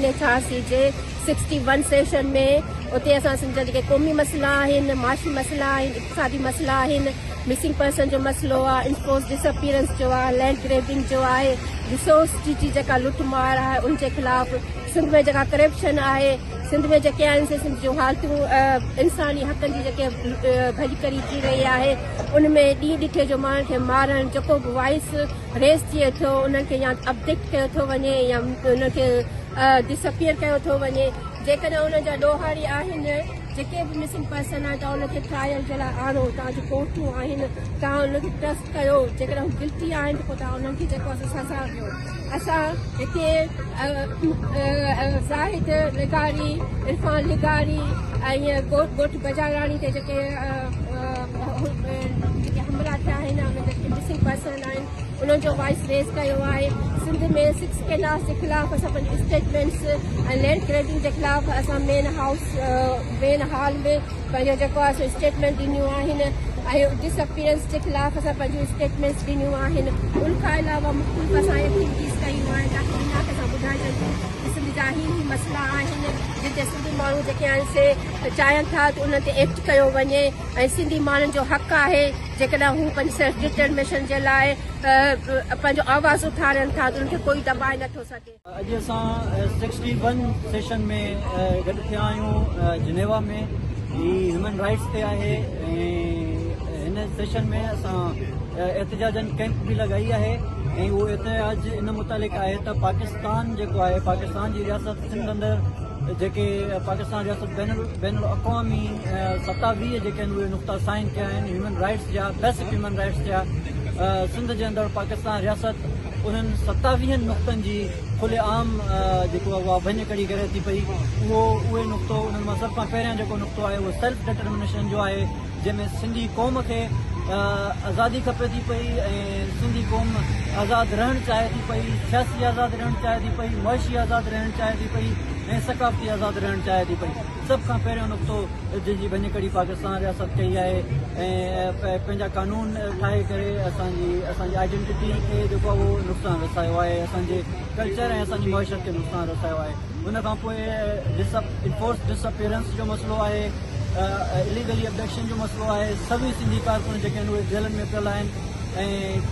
N H R C جي sixty one session ۾ اتي اسان سنڌ جا جيڪي قومي مسئلا آهن، معاشي مسئلا آهن، اقتصادي مسئلا آهن، مسنگ پرسن جو مسئلو آهي، انفورس ڊس اپيئرنس جو آهي، لينڊ گريبنگ جو آهي، ريسورس جي جيڪا لٽ مار آهي ان جي خلاف، سنڌ ۾ جيڪا ڪرپشن آهي، سنڌ ۾ جيڪي آهن سي سنڌ جون حالتون انساني حقن جي جيڪي ڀڃڪڙي ٿي رهي آهي ان ۾ ڏينهن ڏٺي جو ماڻهن کي مارڻ جيڪو به وائس ريز ٿئي ٿو انهن کي يا ابڊڪٽ ڪيو ٿو وڃي يا انهن کي ڊس اپيئر ڪيو ٿو وڃي جيڪڏهن انهن جا ڏوهاري آهن جيڪي به مسنگ پرسن آهن توهان انهن کي ٽرائل جي لاء آڻو توهان جون ڪورٽون آهن توهان انهن کي ٽرسٽ ڪيو جيڪڏهن هو گلٽي آهن ته پوء توهان انهن کي جيڪو آهي سزا ڏيو اسان هتي زاهد لغاري عرفان لغاري ۽ ڳوٺ بجاراڻي تي جيڪي جيڪي حملا ٿيا آهن انهن جا جيڪي مسنگ پرسن آهن انهن جو وائس ريز ڪيو آهي سنڌ ۾ سڪس ڪينالز جي خلاف اسان پنهنجي اسٽيٽمينٽس ۽ لينڊ گريبنگ جي خلاف اسان مين هائوس مين هال ۾ پنهنجو جيڪو آهي سو اسٽيٽمينٽ ڏنيون آهن ۽ ڊس اپيئرنس جي خلاف اسان پنهنجون اسٽيٽمينٽس ڏنيون آهن ان کان علاوه مختلف اسان ايڪٽيوٽيز ڪيون آهن تاڪي دنيا کي اسان ٻڌائي سگهون ته سنڌ جا هي هي مسئلا آهن جن تي سنڌي ماڻهو جيڪي آهن سي چاهين ٿا ته انهن تي ايڪٽ ڪيو وڃي ۽ سنڌي ماڻهن جو حق آهي جيڪڏهن هو پنهنجي سيلف ڊٽرميشن جي لاء پنهنجو آواز اٿارين ٿا ته انهن کي ڪوئي دٻائي نٿو سگهي. اڄ اسان سڪسٽي ون سيشن ۾ گڏ ٿيا آهيون جنيوا ۾ هي هيومن رائٽس تي آهي ۽ هن سيشن ۾ اسان احتجاجن ڪيمپ به لڳائي آهي ۽ اهو احتجاج ان متعلق آهي ته پاڪستان جيڪو آهي پاڪستان جي رياست سنڌ اندر جيڪي پاڪستان رياست بين بين الاقوامي 27 جيڪي آهن اهي نقطا سائن ڪيا آهن هيومن رائٽس جا بيسڪ هيومن رائٽس جا سنڌ جي اندر پاڪستان رياست انهن ستاويهن نقطن جي کلي عام جيڪو آهي اها ڀڃڪڙي ڪري ٿي پئي اهو اهي نقطو انهن مان سڀ کان پهريان جيڪو نقطو آهي اهو سيلف ڊٽرمنيشن جو آهي جنهن ۾ سنڌي قوم کي آزادي کپي ٿي پئي ۽ سنڌي قوم آزاد رهڻ چاهي ٿي پئي سياسي آزاد رهڻ چاهي ٿي پئي معاشي آزاد رهڻ چاهي ٿي پئي ۽ ثقافتي آزاد رهڻ چاهي ٿي پئي سڀ کان پهريون نقطو جنهن جي ڀڃڪڙي پاڪستان رياست ڪئي آهي ۽ پنهنجا قانون ٺاهي ڪري اسان جي اسان جي آئيڊنٽيٽي کي جيڪو آهي اهو نقصان رسايو آهي اسان جي ڪلچر ۽ اسان جي معيشت کي نقصان رسايو آهي ان کان پوء انفورس ڊس اپيئرنس جو مسئلو آهي اليگلي ابڊڪشن جو مسئلو آهي سوين سنڌي ڪارڪن جيڪي آهن اهي جيلن ۾ پيل آهن ۽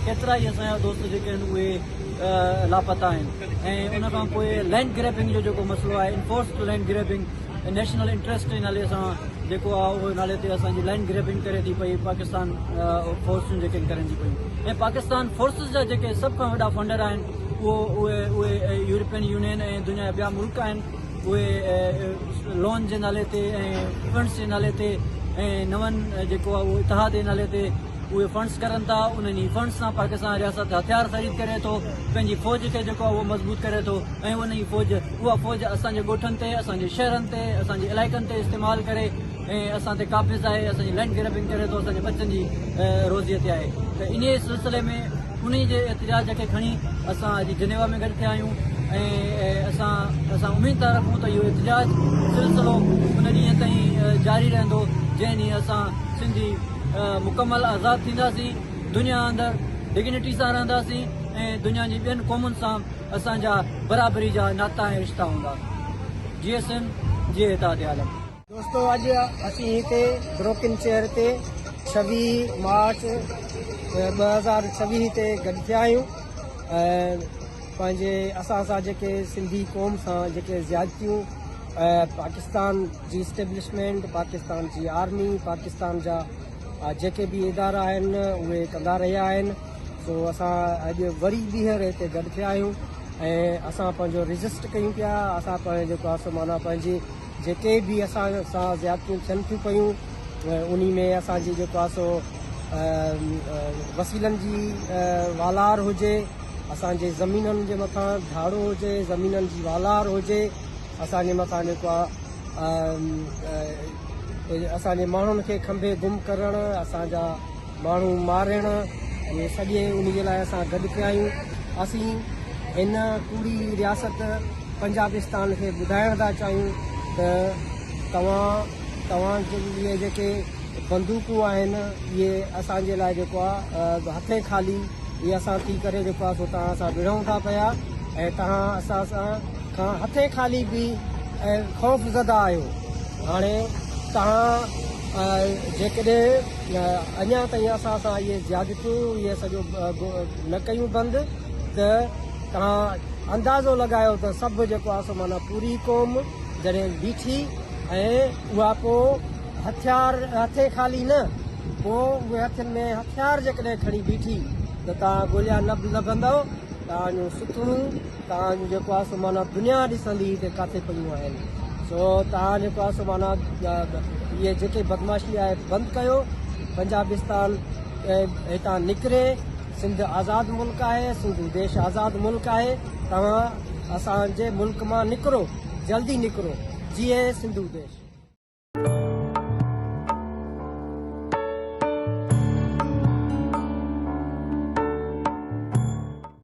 ڪيترا ئي اسان جا دوست جيڪي آهن اهي لاپتا آهن ۽ ان کان پوء لينڊ گريبنگ جو جيڪو مسئلو آهي enforced land grabbing national interest جي نالي سان جيڪو آهي اهو نالي تي اسان جي لينڊ گريبنگ ڪري ٿي پئي پاڪستان فورسون جيڪي ڪرن ٿي پيون ۽ پاڪستان فورسز جا جيڪي سڀ کان وڏا فنڊر آهن اهو اهي اهي يورپين يونين ۽ دنيا جا ٻيا ملڪ آهن اهي لون جي نالي تي ۽ فنڊس جي نالي تي ۽ نون جيڪو آهي اهو اتحاد جي نالي تي اهي فنڊس ڪرن ٿا انهن ئي فنڊس سان پاڪستان رياست هٿيار خريد ڪري ٿو پنهنجي فوج کي جيڪو آهي اهو مضبوط ڪري ٿو ۽ ان ئي فوج اها فوج اسان جي ڳوٺن تي اسان جي شهرن تي اسان جي علائقن تي استعمال ڪري ۽ اسان تي قابض آهي اسان جي لينڊ گريبنگ ڪري ٿو اسان جي ٻچن جي روزيء تي آهي ته انهي سلسلي ۾ انهي جي احتجاج کي کڻي اسان اڄ جنيوا ۾ گڏ ٿيا آهيون ۽ اسان اسان اميد ٿا رکون ته اهو احتجاج سلسلو ان ڏينهن تائين جاري رهندو جنهن ڏينهن اسان سنڌي مڪمل آزاد ٿينداسين، دنيا اندر ڊگنيٽي سان رهنداسين ۽ دنيا جي ٻين قومن سان اسان جا برابري جا ناتا ۽ رشتا هوندا. جيئي سنڌ، جيئي اتحاد عالم. دوستو اڄ اسين هتي بروڪن چيئر تي 26 مارچ 2026 تي گڏ ٿيا آهيون ۽ پنهنجي اسان سان جيڪي سنڌي قوم سان جيڪي زيادتيون پاڪستان جي اسٽيبلشمينٽ، پاڪستان جي آرمي، پاڪستان جا جيڪي به ادارا آهن اهي ڪندا رهيا آهن سو اسان اڄ وري ٻيهر هتي گڏ ٿيا آهيون ۽ اسان پنهنجو ريزسٽ ڪيون پيا اسان پنهنجو جيڪو آهي سو معنيٰ پنهنجي جيڪي به اسان سان زيادتيون ٿين ٿيون پيون انهي ۾ اسان جي جيڪو آهي سو وسيلن جي والار هجي اسان جي زمينن جي مٿان ڌاڙو هجي زمينن جي والار هجي اسان جي مٿان جيڪو آ اسان جي ماڻهن کي کنڀي گم ڪرڻ اسان جا ماڻهو مارڻ اهي سڄي ان جي لاء اسان گڏ ٿيا آهيون اسين هن ڪوڙي رياست پنجابستان کي ٻڌائڻ ٿا چاهيون ته توهان توهان جي اهي جيڪي بندوقون آهن اهي اسان جي لاء جيڪو آ هٿين خالي اهي اسان ٿي ڪري جيڪو آ سو توهان سان وڙهون ٿا پيا ۽ توهان اسان سان کان هٿين خالي به خوف زده آهيو. هاڻي توهان جيڪڏهن اڃا تائين اسان سان اهي زيادتيون اهي سڄو نه ڪيون بند ته توهان اندازو لڳايو ته سڀ جيڪو آهي سو معنيٰ پوري قوم جڏهن بيٺي ۽ اها پوء هٿيار هٿين خالي نه پوء اهي هٿن ۾ هٿيار جيڪڏهن کڻي بيٺي ته توهان ڳوليا نه لڀندؤ توهان جون سٿڻون توهان جون جيڪو آهي سو معنيٰ دنيا ڏسندي ته ڪاٿي پيون آهن سو توهان جيڪو آهي سو معنيٰ اهي جيڪي بدمعاشي آهي بند ڪيو پنجابستان هتان نڪري سنڌ آزاد ملڪ آهي سنڌو ديش آزاد ملڪ آهي توهان اسان جي ملڪ مان نڪرو جلدي نڪرو جيئي سنڌو ديش.